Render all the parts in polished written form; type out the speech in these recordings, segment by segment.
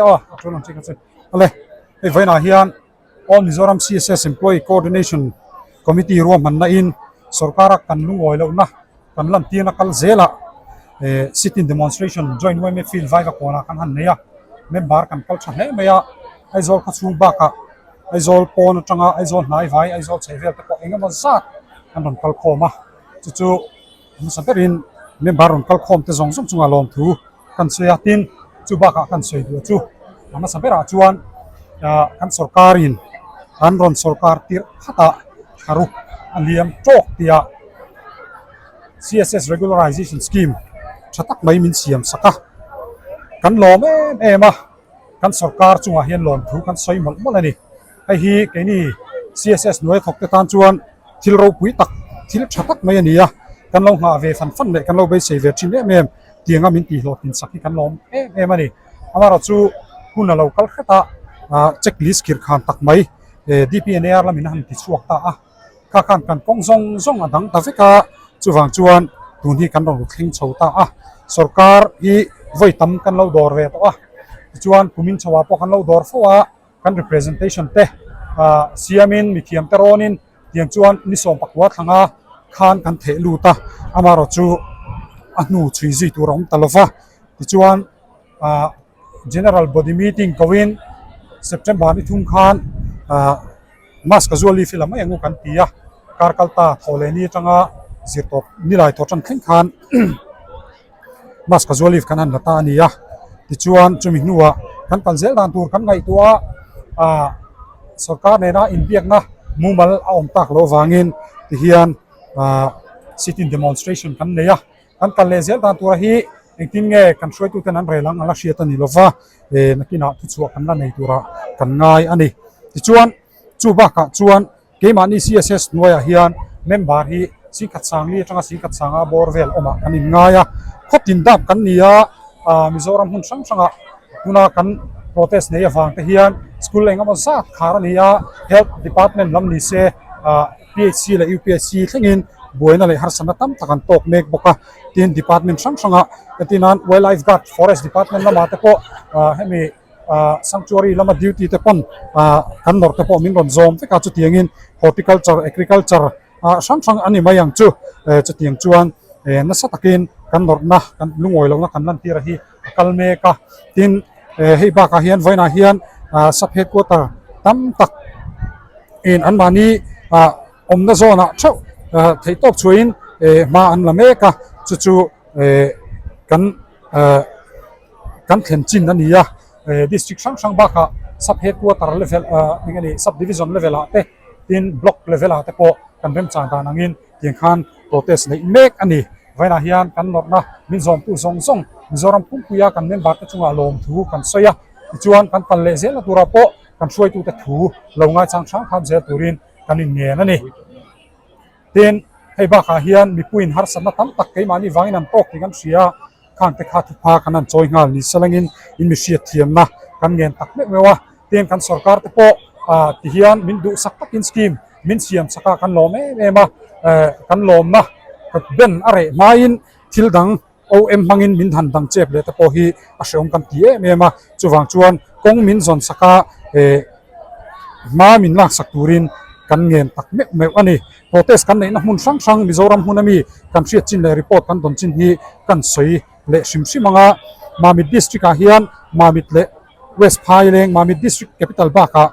Aw a tul ang che ka che. Awle hei vawiinah hian All Mizoram CSS Employee Coordination Committee ruahmanna in sorkara kan lungawi lohna kan lantirna kal zelah eh sit-in demonstration joint yma field vaiva kawnah kan han nei a, member kan kal tha hle mai a, Aizawl khawchhung bakah Aizawl pawn atanga Aizawl hnai vai Aizawl chheh vel te pawh eng emaw zat an rawn kal khawm a, chu chu hmasa berin member rawn kal khawm te zawng zawng chungah lawmthu kan sawi a, tin chu bakah kan sawi duh chu a hmasa berah chuan ah kan sorkarin an rawn sorkar tirh khatah tharuk a liam tawk tih ah C_S_S regularization scheme tha tak mai min siam sak a, kan lawm em em a, kan sorkar chungah hian lawmthu kan sawi mawlh mawlh a ni. Hei hi keini CSS hnuai thawk te tan chuan thil ropui tak, thil tha tak mai a ni a, kan lo nghah ve fan fan leh kan lo beisei ve thin em em tianga min tihhlawhtlin sak hi kan lawm em em a ni. Amaherawhchu hun a lo kal hret a, ah check list khirh khan tak mai DPNAR lamin a han ti chhuak ta a. Kha khan kan kawng zawng zawng a dang ta vek a, chuvang chuan tun hi kan rawn thleng chho ta a, sorkar hi vawi tam kan lo dawr ve tawh a, tichuan kumin chho ah pawh kan lo dawr fo a, kan representation te ah siamin mithiam te rawnin tiang chuan ni sawm pakua thlanga khan kan theh lut a, amaherawhchu a hnu chhui zui tur a awm ta lo va, tichuan ah general body meeting koin September ni thum khan ah. Mask a zual leaf hi la mai ang u kan ti a, kar kal ta thaw leh ni atanga zir tawp nilai thaw tan thleng khan mask a zual leaf kan han la ta a ni a, tichuan chumi hnuah kan kal zel dan tur kan ngaihtuah a, ah sorkar nena inbiakna mumal a awm tak loh avangin tihian ah sit-in demonstration kan nei a. Kan kal leh zel dan tura hi engtin nge kan hruaituten an rel ang a la hriat a ni lova, eh nakinah thuchhuah kan la nei tura kan ngai a ni. Tichuan chu bakah chuan keimahni CSS hnuaiah hian member hi singkhat sangli atanga singkhat sanga bawr vel awmah kan inngai a, khawtin dap kan ni a, ah Mizoram hmun hrang hrangah tuna kan protest nei avang te hian school engemaw zat khar a ni a, health department lam ni se ah. PHC leh UPSC thlengin buaina leh harsatna tam tak an tawk mek bawk a, tin department hrang hranga entir nan wildlife guard forest department lamah te pawh ah hemi ah sanctuary lama duty te pawn ah kan nawrh te pawh min rawn zawm vek a chutiangin horticulture agriculture ah hrang hrang a ni mai ang chu eh chutiang chuan eh nasa takin kan nawrhna kan lungawi lohna kan lantir a hi a kal mek a tin eh hei bakah hian vawiinah hian ah sub headquarter tam tak. In anmahni ah awmna zawnah theuh ah theih tawp chhuahin eh hma an la mek a chu chu eh kan eh kan thlen chin a ni a eh district hrang hrang bakah sub headquarter level ah eng nge ni sub division level ah te tin block level ah te pawh kan remchang dan angin tiang khan protest neih mek a ni vawiinah hian kan nawrhna min zawmtu zawng zawng Mizoram pumpuia kan member te chungah lawmthu kan sawi a tichuan kan kal leh zelna turah pawh. Kan hruaitute thu lo ngaichang hrang hrang zel turin kan inngen a ni. Tin, hei bakah hian mipuiin harsatna tam tak keimahni vangin an tawk tih kan hria a, khangte kha thupha kan han chawi nghal ni salangin in mi hriatthiamna kan ngen tak meuh meuh a. Tin, kan sorkar te pawh ti hian min duhsak takin scheme min siam sak a, kan lawm em em a, kan lawmna ben a reh hmain thil dang OM hmangin min han dang chep leh te pawh hi a hreawm kan ti em em a, chuvang chuan kawng min zawn sak a eh hma min lak sak turin kan ngen tak meuh meuh a ni. Protest kan neihna hmun hrang hrang Mizoram hmun ami kan hriat chin leh report kan dawn chin hi kan sawi leh hrim hrim ang a, Mamit district ah hian Mamit leh West Phaileng, Mamit district capital bakah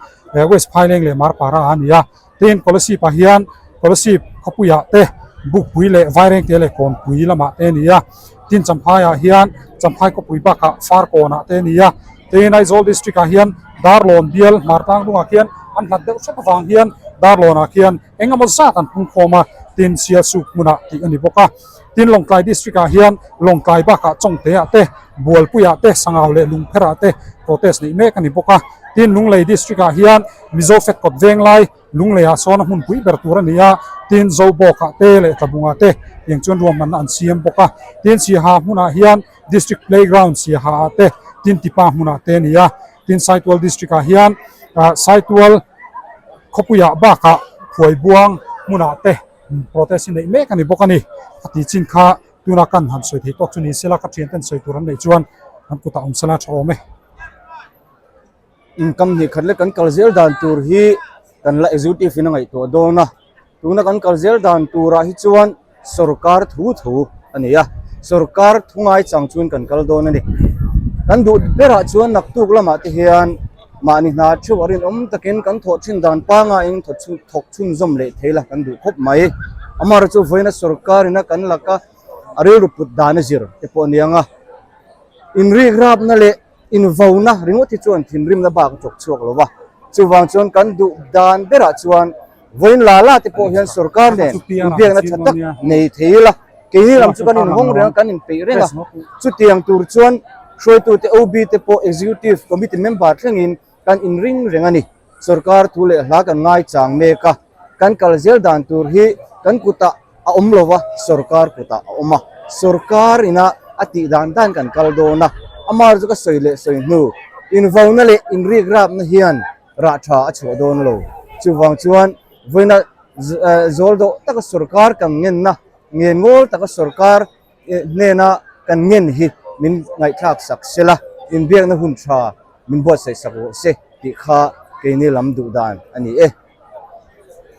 West Phaileng leh Marpara a ni a. Tin, Kolasib ah hian Kolasib khawpui ah te Bukpui leh Vairengte leh Kawnpui lamah te a ni a. Tin, Champhai ah hian Champhai khawpui bakah Farkawn ah te a ni a. Tin, Aizawl district ah hian Darlawn bial Hmartlang dungah khian an hlat deuh hrep avang hian Darlawn ah khian eng emaw zat an phungkhawm a, tin Sialsuk hmunah tih a ni bawk a. Tin, Lawngtlai district ah hian Lawngtlai bakah Chawngte ah te, Bualpui ah te, Sangau leh Lungpher ah te protest neih mek a ni bawk a. Tin, Lunglei district ah hian Mizo Fed kawt veng lai Lunglei ah sawn a hmunpui ber tur a ni a, tin Zobawk ah te leh Tlabung ah te tiang chuan ruahmanna an siam bawk a. Tin, Siaha hmunah hian District Playground Siaha ah te, tin Tipa hmunah te a ni a. Tin, Saitual district ah hian Saitual khawpui ah bakah Phuaibuang hmunah te protest hi neih mek a ni bawk a ni. A tih chin kha tuna kan han sawi thei tawk chu ni sela ka thianten sawi tur an neih chuan an kutah awm sela tha awm e. Income hnih khat lek kan kal zel dan tur hi kan la executive in a ngaihtuah dawn a, tuna kan kal zel dan turah hi chuan sorkar thu thu a ni a, sorkar thu ngai chang chuan kan kal dawn a ni. Kan duh berah chuan naktuk lamah te hian mahni hna theuh a rinawm takin kan thawh thin dan pangaiin thawk chhunzawm leh thei la kan duh khawp mai. Amaherawhchu vawiina sorkar ina kan laka a rilru put dan a zir te pawh a ni ang a, inrikrapna leh Invauna ringawt hi chuan thinrimna bak a chawk chhuak lo va, chuvang chuan kan duh dan berah chuan vawiin la la te pawh hian sorkar nen inbiakna tha tak nei thei ila, keini lam chu kan inhawng reng a, kan inpeih reng a, chutiang tur chuan hruaitute OB te pawh Executive Committee member thlengin kan inring reng a ni. Sorkar thu leh hla kan ngaichang mek a, kan kal zel dan tur hi kan kutah a awm lo va, sorkar kutah a awm a, sorkar ina a tih dan dan kan kal dawn a, amah chu ka sawi leh sawi hnu, invauna leh inrikrapna hian rah tha a chhuah dawn lo. Chuvang chuan vawiina zawl dawh taka sorkar kan ngenna, ngengawl taka sorkar hnena kan ngen hi min ngaihthlak sak sela, inbiakna hun tha min buatsaih sak rawh se tih kha keini lam duh dan a ni e.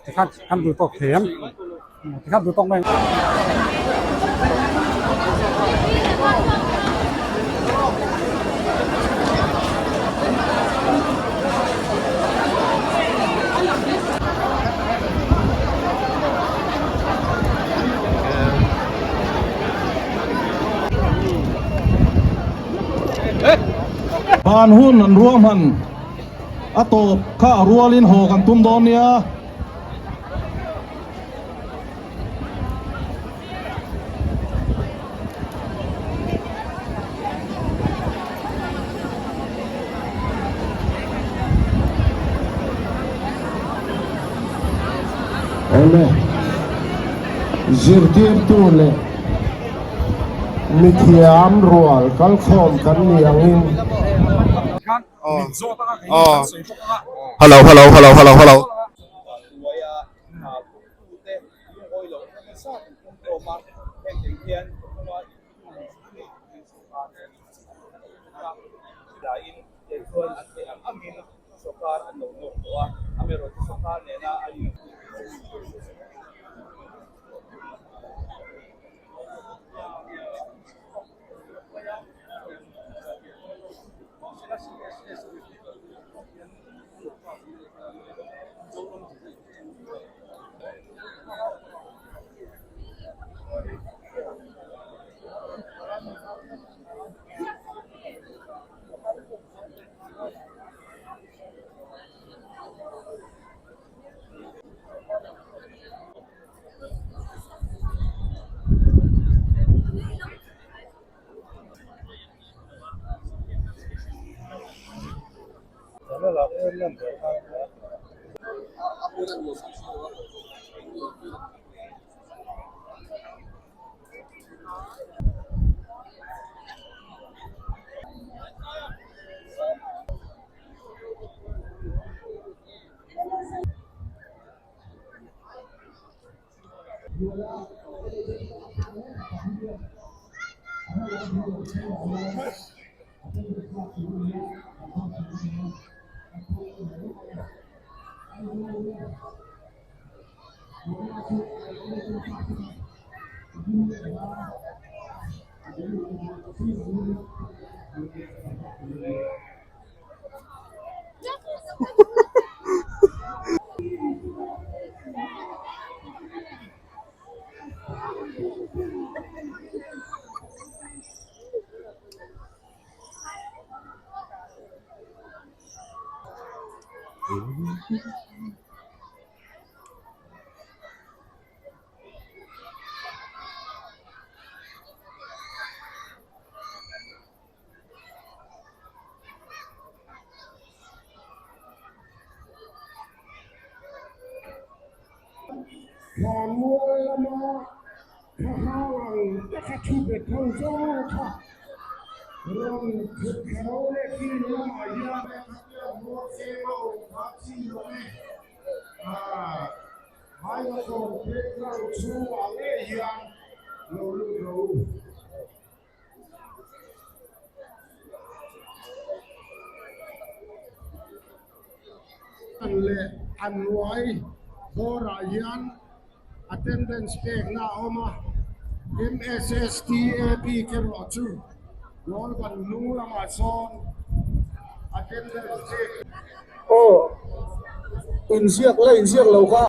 Tikhan kan duh tawk thei ang. Tikhan duh tawk mai. Ban hun an ruahman a tawp kha a rualin haw kan tum dawn nia. Awle, zirtirtu leh mithiam rual kalkhawm kan ni angin. Hello hello hello hello hello. Thlanmual lama thahau ang taka thu bet ho zawng kha rawn thut thla leh field lamah hian Leh a hnuai bawrah hian attendance pekna a awm a, MSSTA bik erawh chu Goal ban hnung lamah sawn attendance pek. Aw, inziak la inziak lo kha.